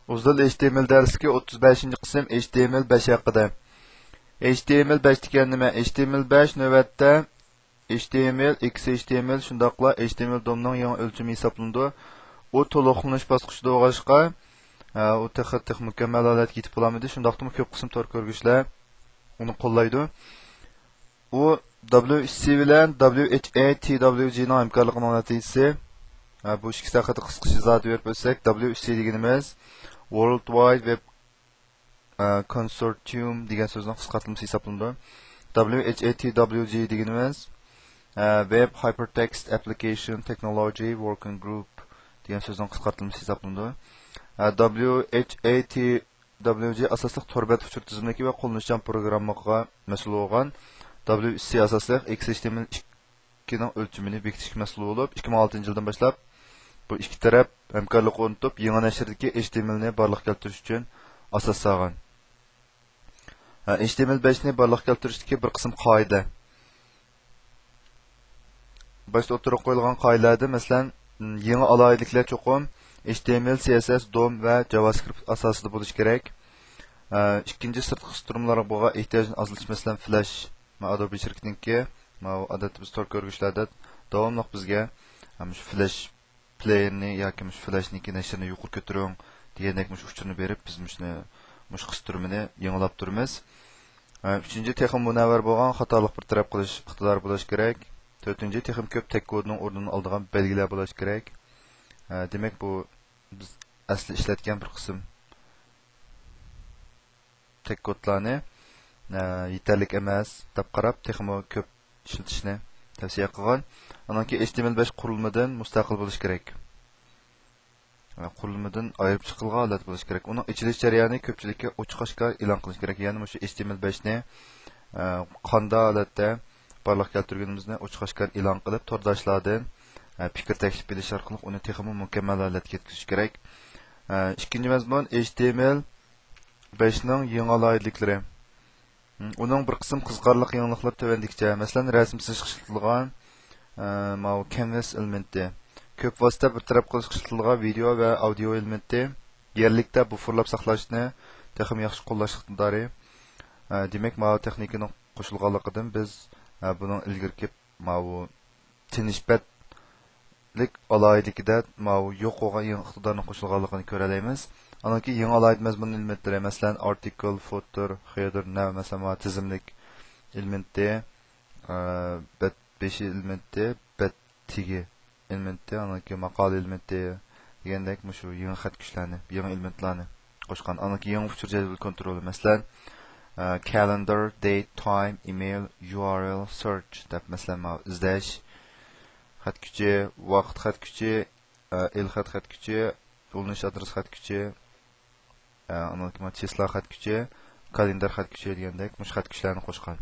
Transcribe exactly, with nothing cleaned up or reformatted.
ئۇزۇل H T M L دەرسلىكى، ئوتتۇز بەشىنچى قىسىم، H T M L بەش ھەققىدە. H T M L بەش دېگەن نېمە؟ H T M L بەش نۆۋەتتە H T M L، X H T M L، شۇنداقلا H T M L دومنىڭ يېڭى ئۆلچىمى ھېسابلىنىدۇ. ئۇ تولۇقلىنىش باسقۇچىدا بولغاچقا، ئە، ئۇ تېخى، تېخى مۇكەممەل ھالەتكە يېتىپ بولالمىدى. شۇنداقتىمۇ كۆپ قىسىم تور كۆرگۈچلەر ئۇنى قوللايدۇ. ئۇ W H C بىلەن W H A T W G نىڭ ھەمكارلىقىنىڭ نەتىجىسى. ھە، بۇ ئىككىسى ھەققىدە قىسقىچە ئىزاھات بېرىپ ئۆتسەك، W H C دېگىنىمىز World Wide Web، ھە، Consortium دېگەن سۆزنىڭ قىسقارتىلمىسى ھېسابلىنىدۇ. W H A T W G دېگىنىمىز، ھە، Web Hypertext Application Technology Working Group دېگەن سۆزنىڭ قىسقارتىلمىسى ھېسابلىنىدۇ. ھە، W H A T W G ئاساسلىق تور بەت ئۇچۇر تىزىملىكى ۋە قوللىنىشچان پروگراممىغا مەسئۇل بولغان، W H C ئاساسلىق X H T M L ئىككىنىڭ ئۆلچىمىنى بېكىتىشكە مەسئۇل بولۇپ، ئىككى مىڭ ئالتىنچى يىلدىن باشلاپ بۇ ئىككى تەرەپ ھەمكارلىق ئورنىتىپ، يېڭى نەشردىكى H T M L نى بارلىققا كەلتۈرۈش ئۈچۈن ئاساس سالغان. ھە، H T M L بەشنى بارلىققا كەلتۈرۈشتىكى بىر قىسىم قائىدە. باشتا ئوتتۇرىغا قويۇلغان قائىدىلەردىن، مەسىلەن، يېڭى ئالاھىدىلىكلەر چوقۇم H T M L، C S S، دوم ۋە JavaScript ئاساسىدا بولۇشى كېرەك. ئە، ئىككىنچى، سىرتقى قىستۇرمىلارغا بولغان ئېھتىياجنى ئازلىتىش، مەسىلەن، فلاش، مانا، Adobe شىركىتىنىڭكى، مانا، ئادەتتە بىز تور كۆرگۈچلەردە داۋاملىق بىزگە، ئە، مۇشۇ فلاش پلېيېرنى ياكى مۇشۇ فلاشنىڭكى نەشرىنى يۇقىرى كۆتۈرۈڭ دېگەندەك مۇشۇ ئۇچۇرنى بېرىپ، بىز مۇشۇنى، مۇشۇ قىستۇرمىنى يېڭىلاپ تۇرىمىز. ھە، ئۈچىنچى، تېخىمۇ مۇنەۋۋەر بولغان خاتالىق بىر تەرەپ قىلىش ئىقتىدارى بولۇشى كېرەك. تۆتىنچى، تېخىمۇ كۆپ تەگ كودنىڭ ئورنىنى ئالىدىغان بەلگىلەر بولۇشى كېرەك. ھە، دېمەك، بۇ بىز ئەسلى ئىشلەتكەن بىر قىسىم تەگ كودلارنى، ئە، يېتەرلىك ئەمەس دەپ قاراپ، تېخىمۇ كۆپ ئىشلىتىشنى تەۋسىيە قىلغان. ئانان كېيىن H T M L بەش قۇرۇلمىدىن مۇستەقىل بولۇشى كېرەك. ئە، قۇرۇلمىدىن ئايرىپ چىقىلغان ھالەتتە بولۇشى كېرەك. ئۇنىڭ ئېچىلىش جەريانى كۆپچىلىككە ئوچۇق ئاشكارا ئېلان قىلىش كېرەك. يەنى مۇشۇ H T M L بەشنى، ئە، قانداق ھالەتتە بارلىققا كەلتۈرگىنىمىزنى ئوچۇق ئاشكارا ئېلان قىلىپ، تورداشلاردىن، ئە، پىكىر تەكلىپ ئېلىش ئارقىلىق ئۇنى تېخىمۇ مۇكەممەل ھالەتكە يەتكۈزۈش كېرەك. ئە، ئىككىنچى مەزمۇن، H T M L بەشنىڭ يېڭى ئالاھىدىلىكلىرى. ئۇنىڭ بىر قىسىم قىزىقارلىق يېڭىلىقلىرى تۆۋەندىكىچە. مەسىلەن، رەسىم سىزىشقا ئىشلىتىلغان، ئە، ماۋۇ كەنۋاس ئېلېمېنتى. كۆپ ۋاسىتە بىر تەرەپ قىلىشقا ئىشلىتىلغان ۋىدېئو ۋە ئاۋدىيو ئېلېمېنتى. يەرلىكتە بۇففېرلاپ ساقلاشنى تېخىمۇ ياخشى قوللاش ئىقتىدارى. ئە، دېمەك، ماۋۇ تېخنىكىنىڭ قوشۇلغانلىقىدىن بىز، ئە، بۇنىڭ ئىلگىرىكى ماۋۇ تىنىشپەتلىك ئالاھىدىلىكىدە ماۋۇ يوق بولغان يېڭى ئىقتىدارنىڭ قوشۇلغانلىقىنى كۆرەلەيمىز. ئانان كېيىن يېڭى ئالاھىدە مەزمۇن ئېلېمېنتلىرى، مەسىلەن، ئارتىكل، فوتېر، خېدېر، نەۋ، مەسىلەن، ماۋۇ تىزىملىك ئېلېمېنتى، ئە، بەت بېشى ئېلېمېنتى، بەت تېگى ئېلېمېنتى، ئانان كېيىن ماقالە ئېلېمېنتى دېگەندەك مۇشۇ يېڭى خەت كۈچلەرنى، يېڭى ئېلېمېنتلارنى قوشقان. ئانان كېيىن يېڭى ئۇچۇر جەدۋىلى كونترولى، مەسىلەن، ئە، calendar، date، time، email، U R L، search دەپ، مەسىلەن، ماۋۇ ئىزدەش خەت كۈچى، ۋاقىت خەت كۈچى، ئە، ئېلخەت خەت كۈچى، ئۇلىنىش ئادرېس خەت كۈچى، ئە، ئانان كېيىن مانا چىسلا خەت كۈچى، كالېندار خەت كۈچى دېگەندەك مۇشۇ خەت كۈچلەرنى قوشقان.